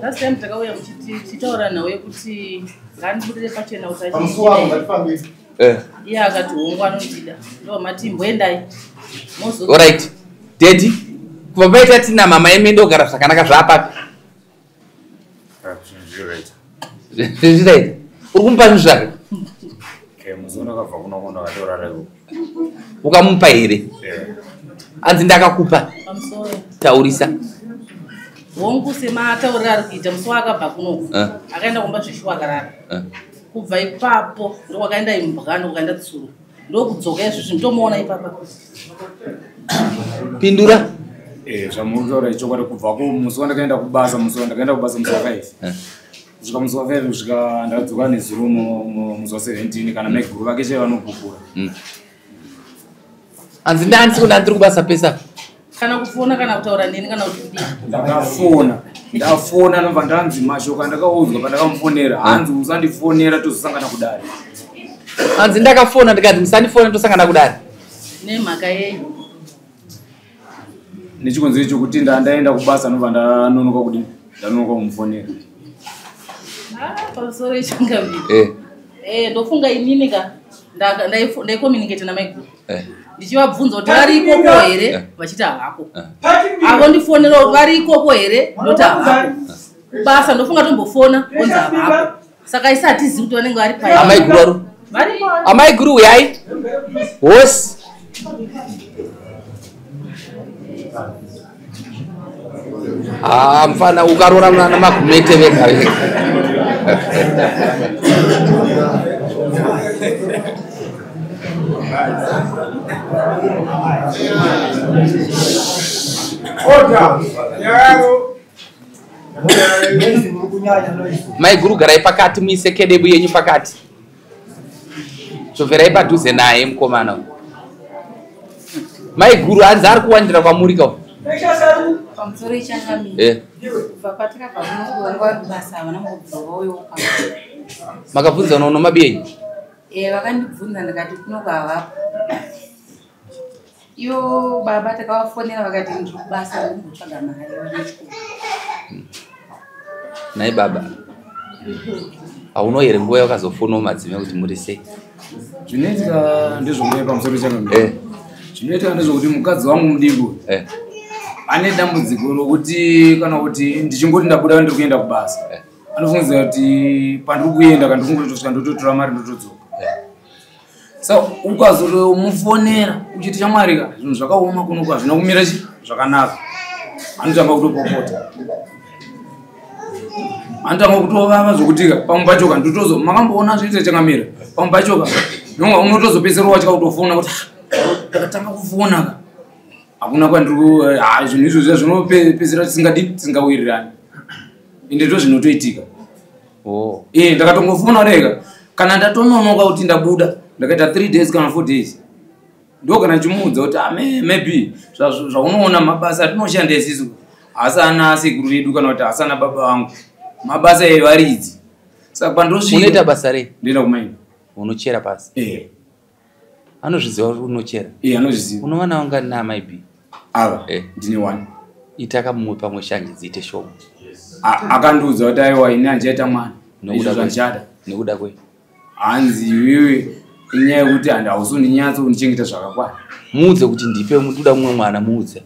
Last time takauya muchitaura nhau yekuti ngandibudire pachena kuti Pamusuwo wako ngatifambe. Iye akati hongu anondida. Ndomati imboendai. Mozo. Alright. Daddy, kubva paita tina mama imi ndogara zvakanaka zvapapi? Zviraita. Uri kumupa zvinhu zvake? Musi ndakabva kuno kuno ndakatorara ikoko. Ukamupa here? Hanzi ndakakupa. Pamusoro. Taurisa. Hongu sematauriro ari kuita musi waakabva kunoku. Akaenda kumba zveshuwa akarara. Kubva ipapo ndokwakaenda imbwa ndokwakaenda tsuro. Ndokudzoka izvozvi ndomuona ipapa. Pindura. Zvamuri kutaura ichokwadi kubva musi wandakaenda kubasa musi wandakaenda kubasa musi wa 5. Kusvika musi wa 5 kusvika ndakadzoka nezuro musi wa 17 kana maiguru vake chaivo vanopupura. Hanzi ndandisi kuna ndiri kubasa pesa. Kana kufona kana kutaura neni kana kuti kudii. Ndakafona. Ndafona nobva ndanzi mashoko andakaudzwa pandakamufonera. Hanzi usandifonera tozosangana kudare. Hanzi ndakafona ndikati musandifone tosangana kudare. Nemhaka yei? Nechikonzero chokuti ndaenda kubasa nobva ndanonoka kudini? Ndanonoka kumufonera. Pamusoro ichangamire. Ndofunga inini ka ndaicommunicate namaiguru. Ndichivabvunza kuti vari ikoko here vachiti havako. Avo ndifonera kuti vari ikoko here ndoti havako. Basa ndofunga tombofona vonzi havako. Saka isi hatizivi kuti vanenge vari pai. Amaiguru vari? Vari. Amaiguru uyai. Hosi. Mfana ukarora mwana magumete vega vega. Maiguru garai pakati muise kedebu yenyu pakati. Choverai padhuze naye mukomana. Maiguru hanzi ari kuwandira kwamuri ka. Pamusoro ichangamire. Kubva patakabva kuno vanga vari kubasa havana kumbobva vauyawo pano. Makabvunza unoona mabiyenyu? Vakandibvunza ndikati kunoko havapo. Ivo baba takavafonera vakati ndiri kubasa ndikumbotsvaga mari vana chikoro. Nhai baba. Hauno here nguva yawakazofonawo madzimai kuti muri sei? Zvinoitika ndezvokuti pamusoro ichangamire. Zvinoitika ndezvokuti mukadzi wangu mudiki ane dambudziko rokuti kana kuti ndichingoti ndabuda ndiri kuenda kubasa. Anofungidzira kuti pandiri kuenda kana ndiri kungotosvika ndototora mari ndotodzoka. Saka ukazomufonera uchiti shamwari ka zvinhu zvakaoma kuno hazvina kumira zvakanaka. Anotanga kutopopota. Anotanga kutovava zvokuti ka pamwe pacho ka ndotozo makamboona zvinoita changamira. Pamwe pacho ka unotozopedzisira watya kutofona kuti ndakatanga kufona ka. Hakuna kwandiri zvinhu izvozvo zvinopedzisira tisingawirirani. Ende ndo zvinotoitika. Ndakatongofona rega. Kana ndatononoka kuti ndabuda, ndakaita 3 days kana 4 days. Ndo kana chimuudza kuti maybe zvaunoona mabasa atinoshanda isisu asi ana sekuru vedu kana kuti asi ana baba vangu. Mabasa evaridzi. Saka pandosvika Unoita basa rei? Ndoenda kumaini. Unochera pasi? Anozviziva kuti unochera? Anozviziva. Unowana vangani naamai B? Ava? Ndine 1. Itaka mumwe pamwe shanje dziite shoma. Akandiudza kuti aiwa ini handichaita mwana. Izvo zvandichada. Nekuda kwei? Hanzi iwewe inyaya yekuti hausi undinyatso kundichengeta zvakakwana. Muudze kuti ndipe ndoda mumwe mwana muudze.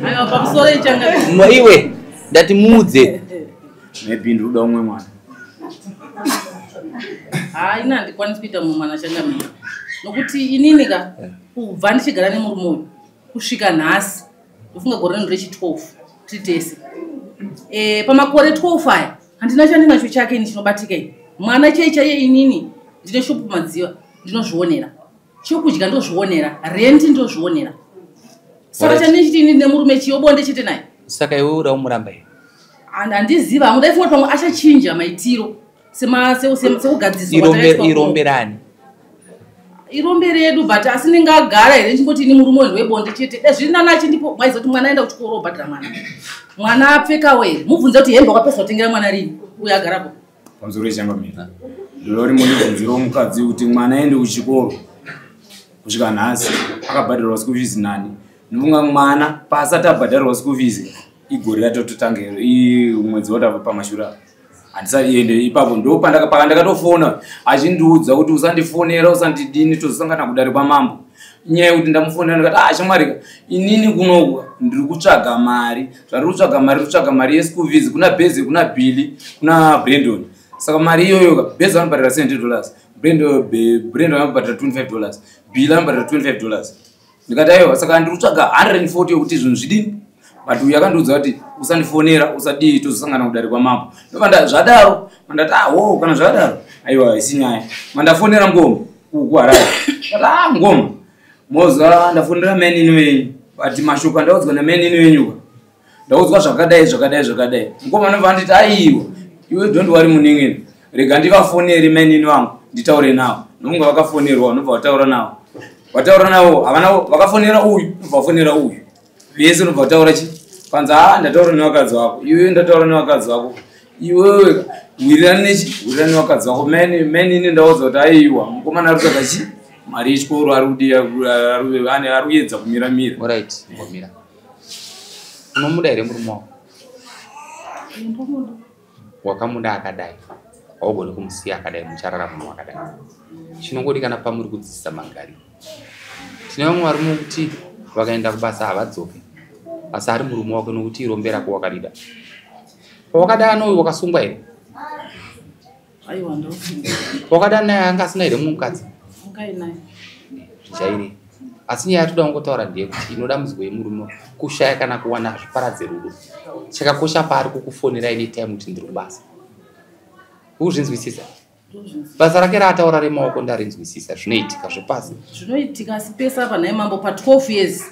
Aiwa pamusoro ichangamire. Iwe ndati muudze. Maybe ndinoda umwe mwana. Ini handikwanisi kuita mumwe mwana changamire. Nokuti inini ka kubva ndichigara nemurume uyu kusvika nhasi ndofunga gore rino rechi 12 tiri tese. Pamakore 12 aya handina chandinacho chake ini chinobatika ini. Mwana chai chaiye inini ndine shopu madziva ndinozvionera. Chokudya ndozvionera, renti ndozvionera. Saka chandinechiti inini nemurume chiyobonde chete naye. Saka iwe uda kumuramba here? Handizivi hangu, ndaifunga kuti pamwe achachinja maitiro sekugadziswa kwatakaitwa Irombe rani? Irombe redu, but asi ndingagara here ndichingoti ini murume wenhu webonde chete. Dai zviri nani achindipo, maiziva kuti mwana aenda kuchikoro obhadhara mwana. Mwana apfekawo here? Mubvunze kuti hembe wakapedza kutengera mwana rini? Uyo agarapo. Pamusoro ichangamira. Ndinoda kuti mundibvunzirewo mukadzi kuti mwana aende kuchikoro kusvika nhasi akabhadharwa school fees nani. Ndinofunga mwana paasati abhadharwa school fees igore ratototanga mwedzi watava pamashure apa. Handisati ende ipapo ndo pandakatofona achindiudza kuti usandifonera usandidini tozosangana kudare kwamambo. Inyaya yekuti ndamufonera ndikati ah shamwari inini kunoku ndiri kutsvaga mari, zvandiri kutsvaga mari kutsvaga mari yeschool fees kuna Beze, kuna Billy, kuna Brandon. Saka mari iyoyo Beze anobhadhara $70, Brandon anobhadhara $25, Billy anobhadhara $25. Ndikati aiwa saka ndiri kutsvaga 140 yekuti zvinhu zvidini. But uyu akandiudza kuti usandifonera usadii tozosangana kudare kwamambo. Ndobva zvadaro mandati ah wo kana zvadaro aiwa isi nyaya. Mandafonera ngoma kuHarare. Ndati ah ngoma moza ndafonera mainini wenyu but mashoko andaudzwa namainini wenyu ndaudzwa zvakadai zvakadai zvakadai. Ngoma anobva anditi aiwa iwe don't worry munin'ina rega ndivafonere mainini vangu nditaure navo. Nokunga vakafonerwa vanobva vataura navo. Vataura navo havana vakafonera uyu nobva vafonera uyu. Vese unobva kutaura chi kwanzi ah ndataura nevakadzi vako iwewe ndataura nevakadzi vako iwewe wirirana nechi wirirana nevakadzi vako mainini ndaudza kuti aiwa mukomana ari kutsvaga chi mari yechikoro ari kudiya ari kuedza kumira mira. Alright, ngomira. Unomuda here murume wako? Wakamuda akadai haugoni kumusiya akadai, mucharara munhu wakadai. Chinongodikana pamuri kudzidzisa magariro. Tine vamwe varume kuti vakaenda kubasa havadzoke, asi ari murume wako nokuti irombe rako wakarida. Pawakadana uyu wakasungwa here? Aiwa ndosungwa. Pawakadana naye anga asina here mumwe mukadzi? Angainaye. Zvichaire. Asi nyaya yatoda kungotaura ndeyekuti inoda muzwi wemurume kushaya kana kuwana zviparadze rudo. Chakakosha paari kukufonera anytime kuti ndiri kubasa. Ukuzvinzwisisa? Basa rake raataura remaoko ndarinzwisisa, zvinoitika zvepasi. Zvinoitika asi pese apa nhai mambo pa 12 years.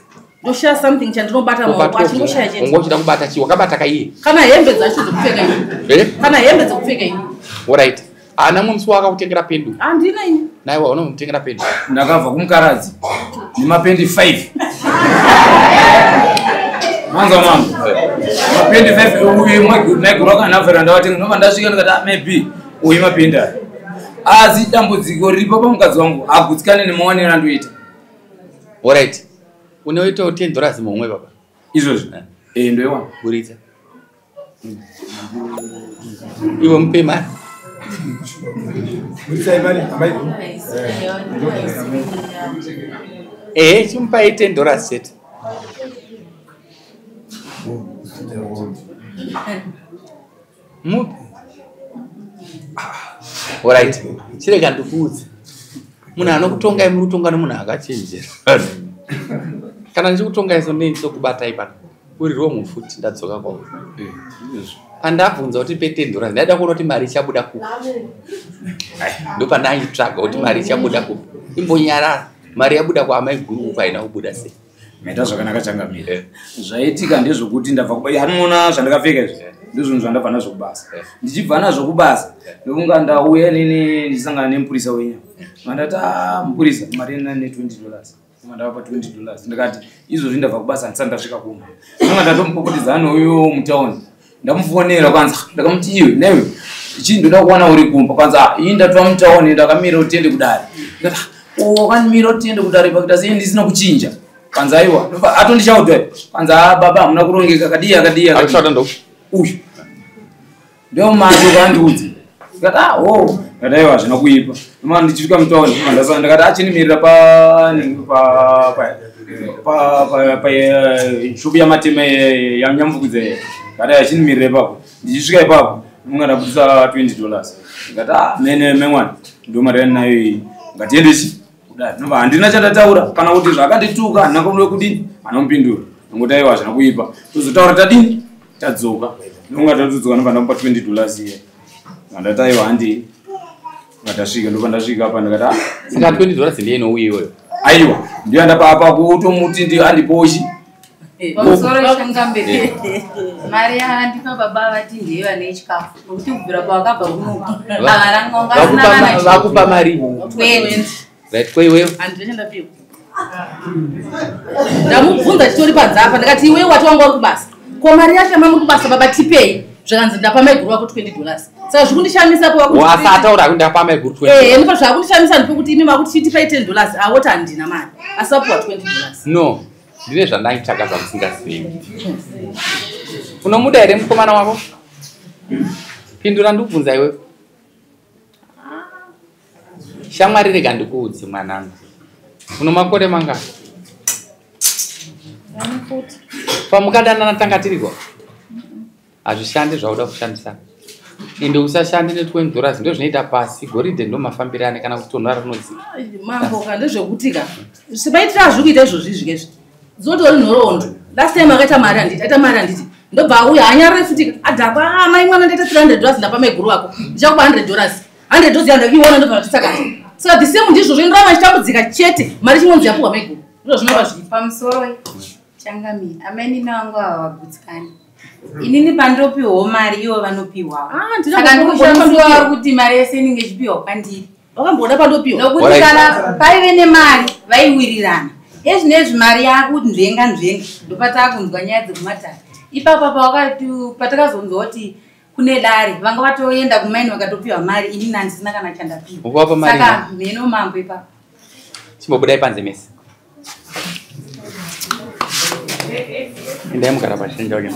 Ndoshaya something chandinobata maoko achingoshaya chete. Unga uchida kubata chii? Wakabata kaiye? Kana hembe dzacho dzekupfeka ini. Kana hembe dzekupfeka ini. Alright. Ana mumwe musi wakakutengera pendu? Handina ini. Naiwa unomutengera pendu. Ndakabva kumukaradzi nemapendi 5. Manza mambo. Mapendi 5 uyu maiguru akanavhera ndavatenga ndobva ndasvika ndikati maybe uyu mapendi aya. Asi dambudziko riripo pamukadzi wangu hagutsikane nemaonero andoita. Alright. Unoitawo $10 mumwe baba. Izvozvo? Ndoiwana. Buritsa. Iwe mupe mari. Chimupai $10 chete. Mupe. Alright. Chirega ndikuudze. Munhu anokutongai muri kutonga nemunhu akachenjera. Kana ndichikutongai so ndinotokubata pano. Uri wrong futi ndadzoka kwauri. Pandabvunza kuti pe $10 ndaida kuona kuti mari ichabuda kupi. Ndopandaitsvaga kuti mari ichabuda kupi. Imbonyarara. Mari yabuda kwaamai guru uko haina kubuda sei. Maita zvakanaka changamire. Zvaitika ndezvokuti ndabva kubasa. Anoona zvandakapfeka izvi. Ndizvo zvandabva nazvo kubasa. Ndichibva nazvo kubasa ndokunga ndauya nini ndichisangana nemupurisa wenyu. Mandati ah mupurisa mari ine $20. Mandavapa $20. Ndikati izvozvi ndabva kubasa ndisati ndasvika kumba. Ndanga ndatomupopotedza nouyo mutauni. Ndamufonera kwanza ndakamuti iwe newe chii ndoda kuwana uri kumba kwanza ii ndatova mutauni ndakamira kuti tiende kudare. Ndikati wakandimira kuti tiende kudare pakuita sei ndisina kuchinja. Kwanza aiwa atondishauta kwanza baba hamuna kurongeka akadii akadii akadii. Uyu ndio macho kandiudze. Ndikati ah oh ndikati aiwa hazvina kuipa. Ndoma ndichisvika mutauni ndakati achinimirira pa shupi yamatema yanyamvukudze. Ndikati achinimirira ipapo. Ndichisvika ipapo ndinonga ndabudisa $20. Ndikati ah mene mwana ndo mari yandinayo iyi. Ngatiende chi kudai. Ndobva handina chandataura kana kuti zvakandituka handina kuda kudini anomupindura. Ndongoti aiwa hazvina kuipa. Tozotaura tadini tadzoka. Ndonga tatodzoka ndobva ndamupa $20 iye. Ndati aiwa handei. Ndasvika ndobva ndasvika apa ndikati ah saka $20 ndiye inouya iyoyo. Aiwa ndiyo ndapa apa kutomuti ndiyo andiposhi. Pamusoro changamire. Mari yaandipa baba vati ndiye vane chikafu. Nokuti kubvira pawakabva kuno havana ngonga asina kana vakupa mari 20. Right kwa iwewe? Handina chandapiwa. Ndamubvunza chitori panze apa ndikati iwewe wati wanga uri kubasa. Ko mari yacho yamanga muri kubasa baba tipei? Zvakanzi ndapa maiguru wako $20. Saka zvikundishamisa po vakuti Wasataura kuti ndapa maiguru 20. Eh, ndipo zvakundishamisa ndipekuti imi makuti chitipai $10, awoti handina mari, asi vapuwa $20. No, ndine zvandaitsvaga zvamusingazivi. Unomuda here mukomana wako? Pindura ndikubvunza iwe. Shamwari, rega ndikuudze mwanangu. Uno makore mangani? Pamukadanana tanga tiriko? Hazvishandi zvauda kushandisa. Ende usashande ne$20, ndo zvinoita pasi goridhe, ndo mafambirane kana kutonhora rinodzika. Mambo ka, ndezvekuti ka, semaitiro azviri kuita izvozvi izvi kezvi, dzinotori nhoroondo. Last time akaita mari, handiti aita mari, handiti ndobva auya anyarare futi ka, adhakwa. "Ah, mai mwana, ndaita $300, ndapa maiguru wako, ndichakupa $100." $100 yandakuiona, ndobva ndatisakata. Saka the same ndizvozvo, indoramba ichitambudzika chete, mari chingonzi yapuhwa maiguru, ndizvo zvinova zviri. Pamusoro changamire, amainini vangu ava vagutsikani. Inini pandopiwawo mari, ivo vanopiwawo. Ah, ndina Saka kumboona ndikushamiswa pandopiwa. vari kuti mari yese inenge ichipiwa kwandiri. Wakamboona pandopiwa? Nokuti Alright. kana paive nemari vaiwirirana. Ezvinezvi mari yakunzvenga nzvenga, ndopataakunzwa nyaya dzekumatare ipapa. Pawakati patakazonzwa kuti kune dare, vanga vatoenda kumaini vakatopiwa mari, inini handisina kana chandapiwa. Ukavapa mari? Saka mheno mambo ipapo. Chimbobudai panze mese, endai mugara pashinja uke.